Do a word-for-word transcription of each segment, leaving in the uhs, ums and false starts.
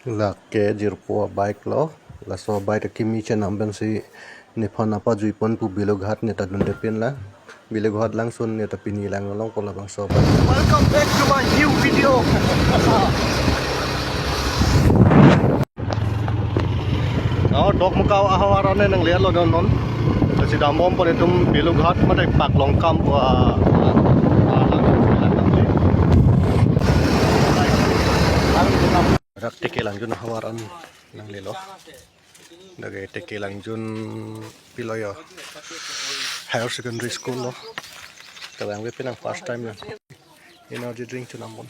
Lake jirpo a-bike lo, laso bike akimi chenam pensi nephan apajui pon pu Belughat neta dunde pin lang. Belughat langsun neta pini lang longpo labangso bike. Welcome back to my new video. Oh, Dokmoka ahavar an nangle lo non non. Lasi dambom pon itum Belughat mate Paklongkam pu a, a, a, langsun lang nangli. Dak Tekelangjun ahavar an nanglelo. Dak ke Tekelangjun pilo yo. Higher Secondary School lo. Kevang ve pinang first time lang. Energy drink chenam pon.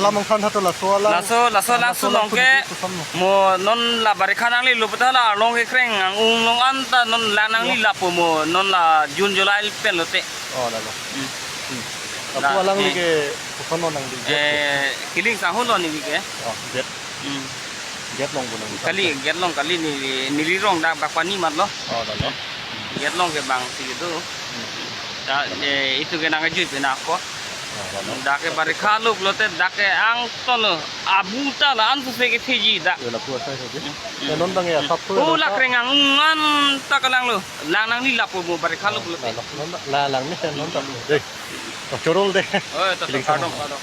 Lamang than hato laso alang. Laso, laso alang laso alang sulong ke, kuson mo. Mo non la barikha nanglelo puta la arlong kekreng ang-ung long anta non lang nangli lapu mo, non la June July pen lote. Oh, lalo. Hmm. Hmm. Lapu la, alang eh, like kuson lo nangli. Eh, Kiling Sahu lo neli ke. Oh, jet. Hmm. Jet long pu nang. Kali, jet long kali ni, neli rong dak Bakpani mat lo. Oh, lalo. Jet long ke bang si gitu. Hmm. Da, eh, itu ke nang kejut pina ko. Oh, lalo. Dak ke barikha luk lote dak ke angton lo. Abu ta la an suse ke theji dak. Ya, lapu asai saja. Hmm. Ya, non bang ya, hmm, sab tu oh, ya, la kreng ang-ung anta kelang lo. Lang nangli lapu mo barikha luk lote. Lalo, non la lang ni non ta. Deh. Oh, chorol deh. Oh, to, to, Kiling Sahu. Kardom, kardom.